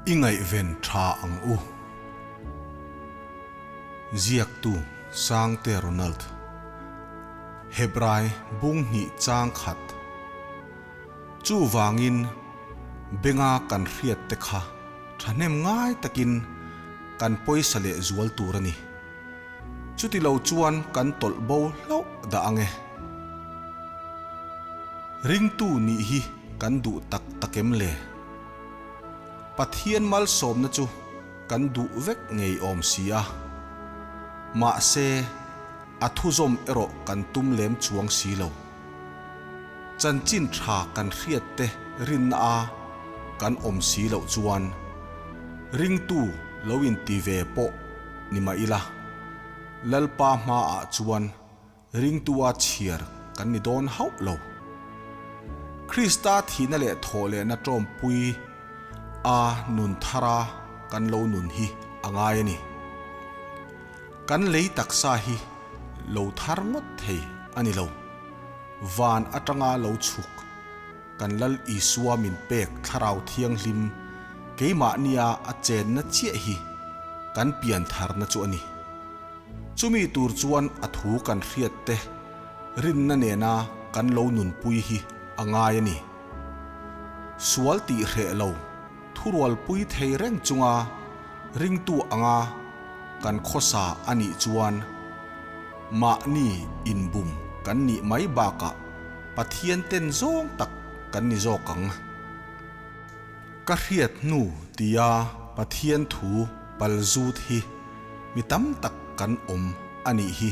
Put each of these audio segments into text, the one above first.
I ngaihven tha ang u. Ziaktu Sangte Ronald. Hebrai bung hnih chang khat. Chuvangin benga kan hriat te kha thahnem ngai takin kan pawisa leh zual tur a ni. Chuti lo chuan kan tawlh bo hlauh dah ang e. Ringtu nih hi kan duh tak tak em le? Pathian malsawmna chu kan duh vek ngei awm si a. Mahse, a thuzawm erawh kan tum lem chuang si lo. Chanchin tha kan hriat te rinna a kan awm si loh chuan ringtu lo inti ve pawh ni mah ila, Lalpa hmaah chuan ringtua chhiar kan ni dawn hauh lo. Krista thihna leh thawhlehna tawmpui a nun thara kan lo nun hi a ngai a ni. Kan lei taksa hi lo thar ngawt thei a ni lo. Van atanga lo chhuk kan Lal Isua min pek Thlarau Thianghlim keimahnia a chenna chiah hi kan pian tharna chu a ni. Chumi tur chuan a thu kan hriat te rinna nena kan lo nunpui hi a ngai a ni. Sual tih hreh lo thurualpui thei reng chunga ringtu anga kan khawsa a nih chuan mahni inbum kan nih mai bakah Pathian ten zawng tak kan ni zawk ang. Ka hriat hnu tia Pathian thu pal zut hi mi tam tak kan awm a nih hi.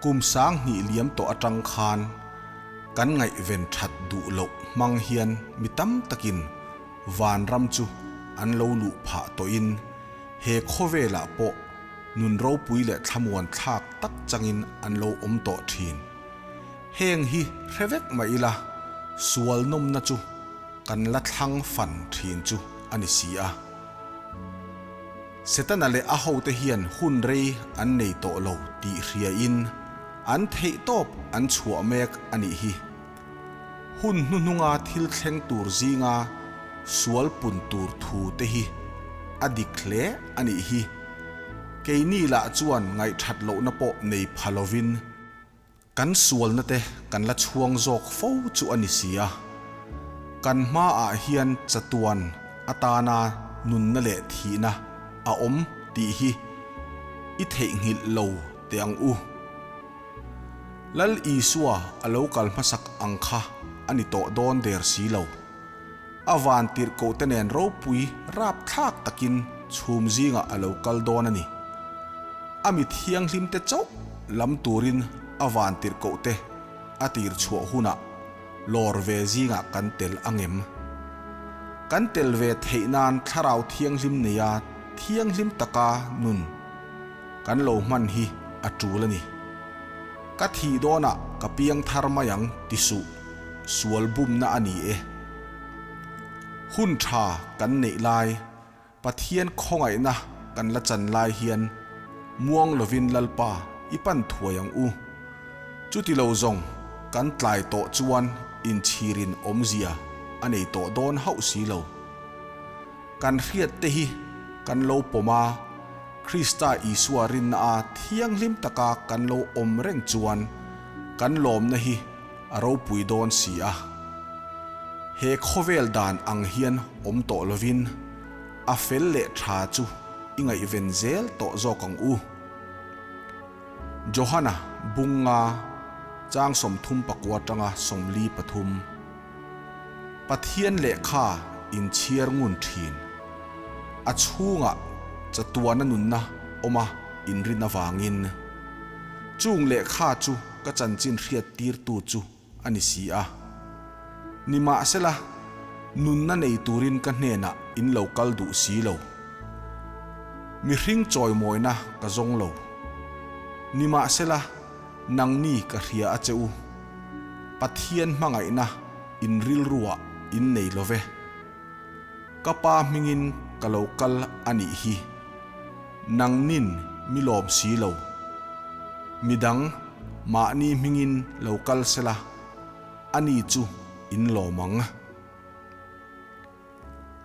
Kum 2000 liam tawh atang khan kan ngaihven that duh loh hmang hian mi tam takin vanram chu an lo luh phah tawhin he khawvelah pawh nun ropui leh thlamuan thlak tak changin an lo awm tawh thin. Heng hi hre vek mah ila sual nawmna chu kan la thlang fan thin chu a ni si a. Setana leh a hote hian hun rei an nei tawh lo tih hriain an theih tawp an chhuah mek a nih hi. Hun hnuhnunga thil thleng tur zinga sual pun tur thu te hi a dik hle a nih hi. Keini lah chuan ngaihthat lohna pawh nei pha lovin kan sualna te kan la chhuang zawk fo chu a ni si a. Kan hmaah hian chatuan atana nunna leh thihna a awm tih hi i theihnghilh lo teh ang u. Lal Isua a lo kal hmasak ang kha a ni tawh dawn der si lo. A van tirhkoh te nen ropui rapthlak takin chhum zingah a lo kal dawn a ni. A mi thianghlim te chauh lam turin a van tirhkoh te a tir chhuah hunah lawr ve zingah kan tel angem? Kan tel ve theih nan Thlarau Thianghlim neia thianghlim taka nun kan lo hman hi a tul a ni. Ka thih dawnah ka piang thar mai ang ti suh, sual bumna a ni e. Hun tha kan neih lai, Pathian khawngaihna kan la chan lai hian muang lovin Lalpa i pan thuai ang u. Chuti lo zawng kan tlai tawh chuan inchhirin awmzia a nei tawh dawn hauh si lo. Kan hriat te hi kan lo pawm a, Krista Isua rinna a thianghlim taka kan lo awm reng chuan kan lawmna hi a ropui dawn si a. He khawvel dan ang hian awm tawh lovin a fel leh tha chu i ngaihven zel tawh zawk ang u. Johana bunga chang 34 tanga 43. Pathian lehkha inchhiar ngun thin. A chhungah chatuana nunna awma inrin avangin chung lehkha chu ka chanchin hriat tirtu chu a ni si a. Nimahsela, nunna nei turin ka hnenah in lo kal duh si lo. Mihring chawimawina ka zawng lo. Nimahsela, nangni ka hria a che u. Pathian hmangaihna in rilruah in nei lo ve. Ka pa hmingin ka lo kal a nih hi. Nangnin mi lawm si lo. Midang mahni hmingin lo kal sela, ani chu in lawm ang.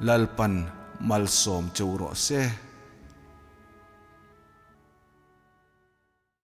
Lalpan. malsawm cheu rawh se.